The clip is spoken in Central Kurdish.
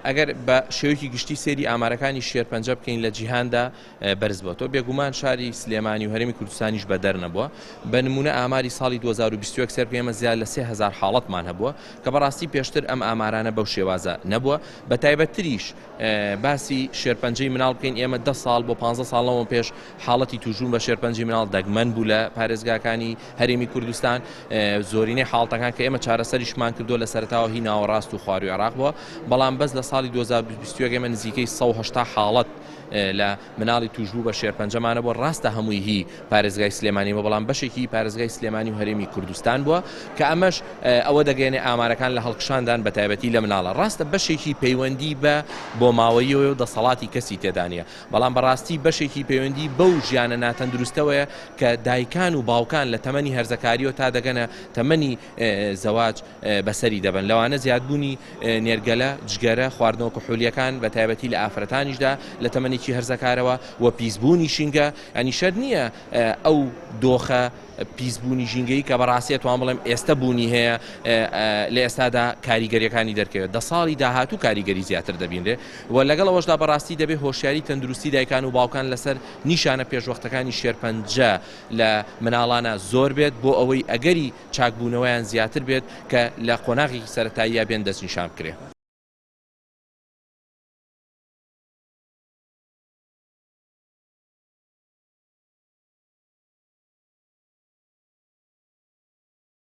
ئەگەر بە شێوەیەکی گشتی سەیری ئامارەکانی شێرپەنجە بکەین لە جیهاندا بەرز بۆتەوە بێگومان شاری سلێمانی و هەرێمی کوردستانیش بەدەر نەبووە بە نمونە ئاماری ساڵی 2021 سەر بکەین ئێمە زیاد لە 3000 حاڵەتمان هەبووە کە بەڕاستی پێشتر ئەم ئامارانە بەو شێوازە نەبووە بە تایبەتتریش باسی شێرپەنجەی مناڵ بکەین ئێمە دە ساڵ بۆ 15 ساڵ لەوە پێش حاڵەتی توشبوون بە شێرپەنجەی مناڵ دەگمەن بوو لە پارێزگاکانی هەرێمی کوردستان زۆرینەی حاڵتەکان کە ئێمە چارەسەریشمان کردووە لە سەرەتاوە هی ناوەڕاست و خواروی عێراق بووە بەڵام بەس لە ساڵی 2021 ئێمە نزیکەی 180 حاڵەت لە مناڵی توشبوو بە شێرپەنجەمانە بووە ڕاستە هەمووی هی پارێزگای سلێمانی بووە بەڵام بەشێکی هی پارێزگای سلێمانی و هەرێمی کوردستان بووە کە ئەمەش ئەوە دەگەیەنێ ئامارەکان لە هەڵکشاندان بە تایبەتی لە مناڵە ڕاستە بەشێکی پەیوەندی بە بۆماوەییەوە و دەسەڵاتی کەسی تێدا نییە بەڵام بەڕاستی بەشێکی پەیوەندی بەو ژیانە ناتەندروستەوەیە کە دایکان و باوکان لە تەمەنی هەرزەکاریەوە تا دەگەنە تەمەنی زەواج بەسەری دەبەن لەوانە زیادبوونی نێرگەلە، جگەرە، خواردنەوە کحولییەکان بە تایبەتی لە ئافرەتانیشدا لە تەمەنێکی هەرزەکارەوە و پیسبوونی ژینگە، یانی شەرت نییە ئەو دۆخە پیسبوونی ژینگەیی کە بەڕاستی ئەتوانم بڵێم ئێستە بوونی هەیە لە ئێستادا کاریگەرییەکانی دەرکەوێت دە ساڵی داهاتوو کاریگەری زیاتر دەبینرێ و لەگەڵ ئەوەشدا بەڕاستی دەبێ هۆشیاری تەندروستی دایکان و باوکان لەسەر نیشانە پێشوەختەکانی شێرپەنجە لە مناڵانا زۆر بێت بۆ ئەوەی ئەگەری چاکبوونەوەیان زیاتر بێت کە لە قۆناغێکی سەرەتاییا بێن دەستنیشان بکرێ.